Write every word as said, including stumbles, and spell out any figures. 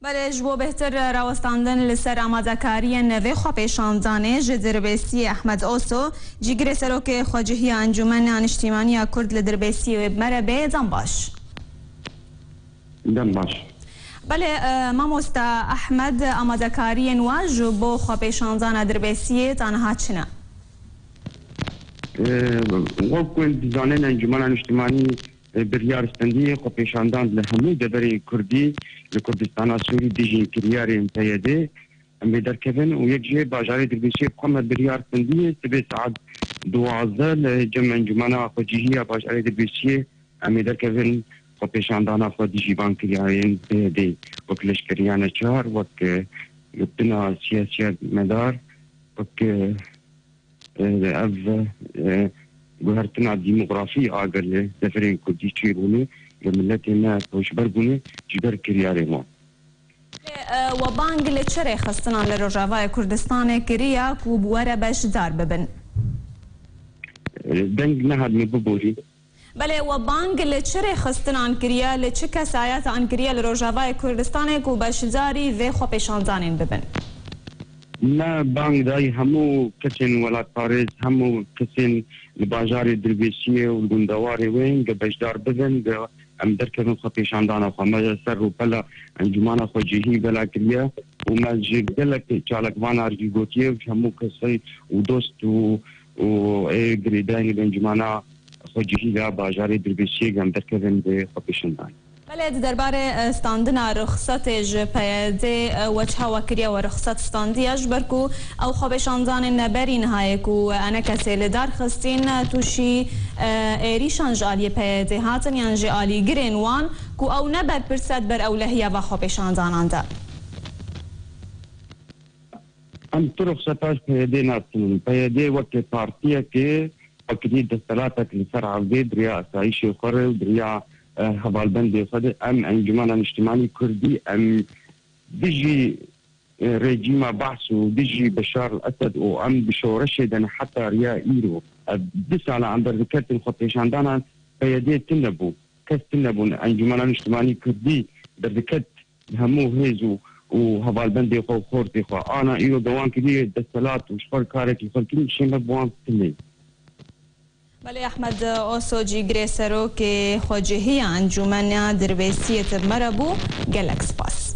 Belê, ji bo bêhtir rawestandin li ser amadekariyên vê xwepêşandanê ji Dirbêsiyê Ehmed Oso, cîgirê serokê xwecihiya Encûmena Niştîmaniya Kurd li Dirbêsiyê wê bi me re bê. Dem baş. Dem baş. Belê, e, mamosta Ehmed, amadekariyên we ji bo xwepêşandana Dirbêsiyê ta niha çi ne? E, wek ku em dizanin, Encûmena Niştîmanî, e, biryar stendiyê xwepêşandan li hemû deverên Kurdî li Kurdistana Sûrî dijî kiryarên P Y D em ê derkevin û yek jê bajarê Dirbêsiyê bi xwe me biryar stendiyê sibê saet duwazdeh li cem Encûmena Xwecihî ya bajarê Dirbêsiyê em ê derkevin xwepêşandana xwe dijî van kiryarên P Y D wek leşkeriya neçar, wek, e, girtina siyasiya medar, wek, e, e, ev, e, guhertina demografî a gel li deverên Kurdî çêbûne, li miletê me koçber bûne ji ber kiryarê wan. Lê, e, we bang li çi rêxistinan li Rojavayê Kurdistanê kiriya ku bi we re beşdar bibin? E, deng nehat min biborî. Belê, we bang li çi rêxistinan kiriye, li çi kesayatan kiriye li Rojavayê Kurdistanê ku beşdarî vê xwepêşandanên bibin? Me bang dayî hemû kesên welatparêz, hemû kesên li bajarê Dirbêsiyê û li gundewarê wê ge beşdar bibin, ge em derkevin xwepêşandana xwe. Me ser rûpela Encûmana Xwecihî bela kiriye û me ji gelek çalakvanan jî gotiye, hemû kesê û dost û, û ê girêdayî li Encûmana Xwecihî ya bajarê Dirbêsiyê ge em derkevin bi xwepêşandanê. Belê, di derbarê, e, standina ruxsetê ji P Y D, e, we çawa kiriye, we ruxset standiye, ji ber ku ew xwepêşandanên neberî niha yê ku enekesê li dar xistîn, e, tûşî, e, êrîşan ji aliyê P Y D hatin yan jî alîgirên wan ku ew ne berpirs e di ber ewlehiya va xwepêşandanan de? Em tu ruxseta ji P Y D nasinin. P Y D weke partiyekê xwe kiriye desthilatek li ser erdê, di riya asayîşê xwe re û di riya, e, hevalbendê xwe de. Em Encûmena Niştimanî Kurdî, em dijî, e, rejîma Behs û dijî Beşar el Esed û em bi şoreşê de ne heta riya îro. Ev du sala em berdiketin xwepêşandanan, P Y D tune bû. Kes tune bûn. Encûmena Niştimanî Kurdî berdiket hemû hêz û, û hevalbendê xwe û xortê xwe. Ana îro dewan kiriye desthilat û ji xwe karekî xwe kirî, şê me bi wan tune. Belê, Ehmed Oso, cîgirê serokê xwecihiya Encûmena Dirbêsiyê, tu bi me re bû. Gelek spas.